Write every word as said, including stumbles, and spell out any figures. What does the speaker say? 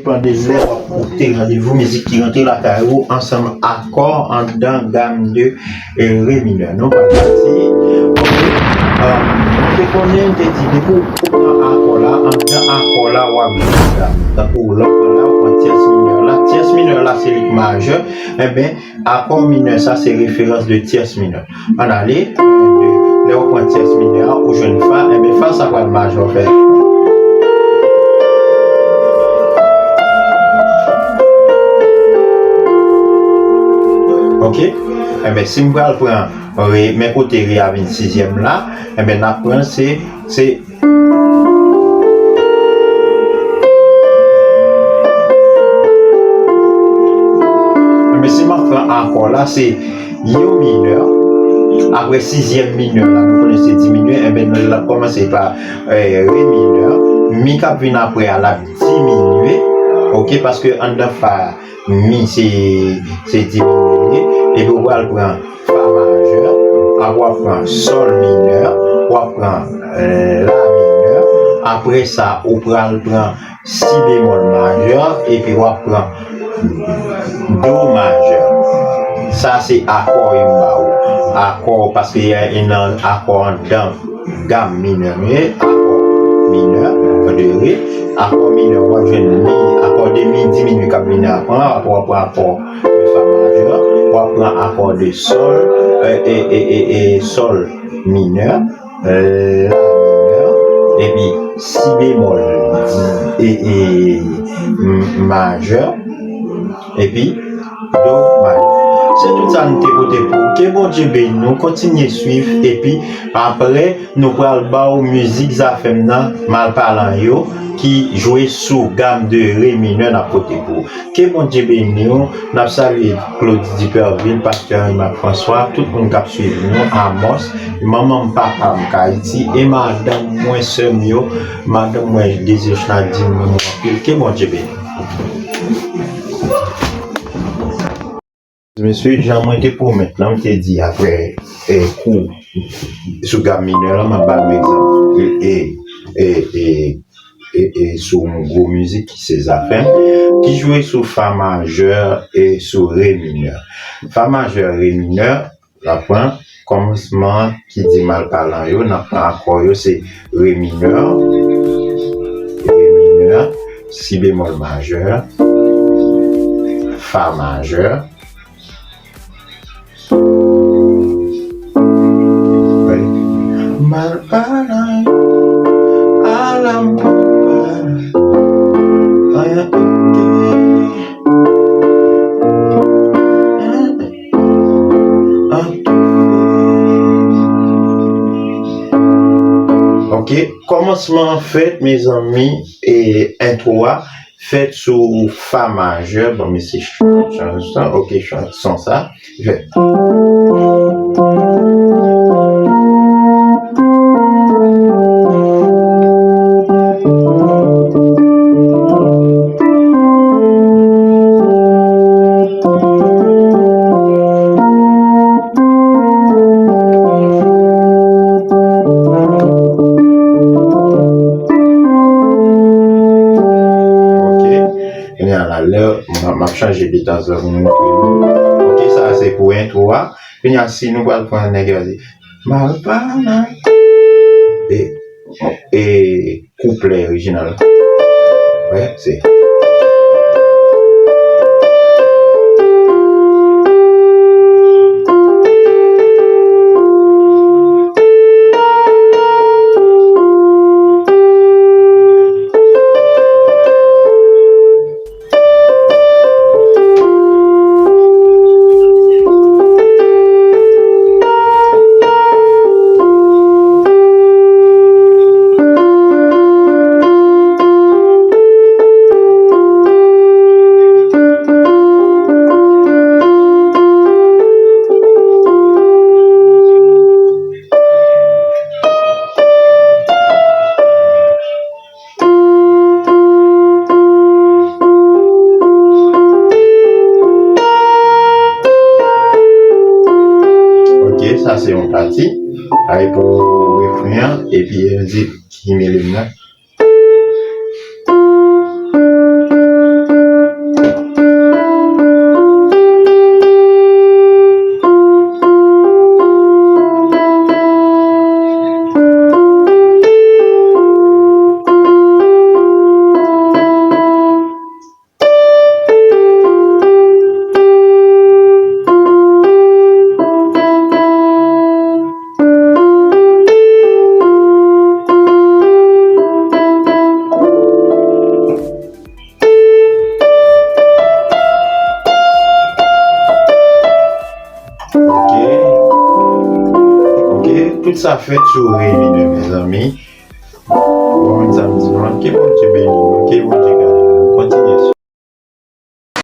Depann de lè w ap koute, randevou mizik ki rantre lakay ou ansanm akò anndan gam de, e, re minè. Nou pral pati. Ok. Mwen te konnen, m te di, depi w pran akò la, anndan akò la, w ap jwe gam. Tankou lè w pran la, w pran tyès minè la. Tyès minè la, se li k majè. Enben, akò minè sa, se referans de tyès minè. Ann ale, de, lè w pran tyès minè a, ou jwenn fa, enben fa sa pral majè, w fè. Ok? Enben, si m pral pran re, men kote re a vin sizyèm la, enben, n ap pran se, se Enben, si m ap pran akò la, se yon minè. Apre sizyèm minè la, nou konnen se diminye. Enben, l ap kòmanse pa, eh, re minè. Mi k ap vin apre a, l ap diminye. Ok, paske anndan fa a, mi se, se diminye. Epi w pral pran fa majè, apre w ap pran sòl minè, w ap pran, eh, la minè. Apre sa, ou pral pran si bemòl majè, epi w ap pran do majè. Sa se akò yo m ba ou. Akò, paske y a, y a nan akò anndan gam minè, men akò minè, de re, akò minè, w ap jwenn mi, akò de mi diminye k ap vini apre, apre w ap pran akò de fa majè, w ap pran akò de sòl, e, e, e, e, e sòl minè, e, la minè, epi si bemòl, e, e, m-, majè, epi do majè. Se tout sa n te pote pou ou. Ke Bondye beni nou, kontinye swiv, epi apre, nou pral ba w mizik Zafèm nan, Malpalan yo, ki jwe sou gam de re minè n ap pote pou ou. Ke Bondye beni w. N ap salye Claude Duperville, pastè Henri Marc François, tout moun k ap swiv nou, Amos, manman m, papa m k Ayiti, e madanm mwen, sè m yo, madanm mwen, Désiré Nadine, m renmen w anpil. Ke Bondye beni w. Mesye, jan mwen te pwomèt la, m te di apre, e, kou sou gam minè la, m ap ba nou egzanp. E, e, e, e, e sou yon gwo mizik ki se Zafèm, ki jwe sou fa majè e sou re minè. Fa majè, re minè, n ap pran kòmansman ki di Malpalan yo, n ap pran akò yo, se re minè, re minè, si bemòl majè, fa majè, Malpalan, ala m pa pale, anyen oke. Ok, kòmansman an fèt, mezanmi, e entwo a fèt sou fa majè. Bon, men se ch-, chanj sa. Ok, chanj son sa. Fèt. Ok. Kounye a la, lè m, m ap chanje bit ansanm pou m montre nou. Ok, sa a se pou entwo a. Kounye a, si nou pral pran nèg yo di, Malpalan. E, e kouplè orijinal. Wè, se. Ok, sa se yon pati. Ay pou refren an, epi yo di ki mele m nan. Tout sa fèt sou Remi de, mezanmi. Ou konprann sa m di nou an? Ke Bondye beni nou, ke Bondye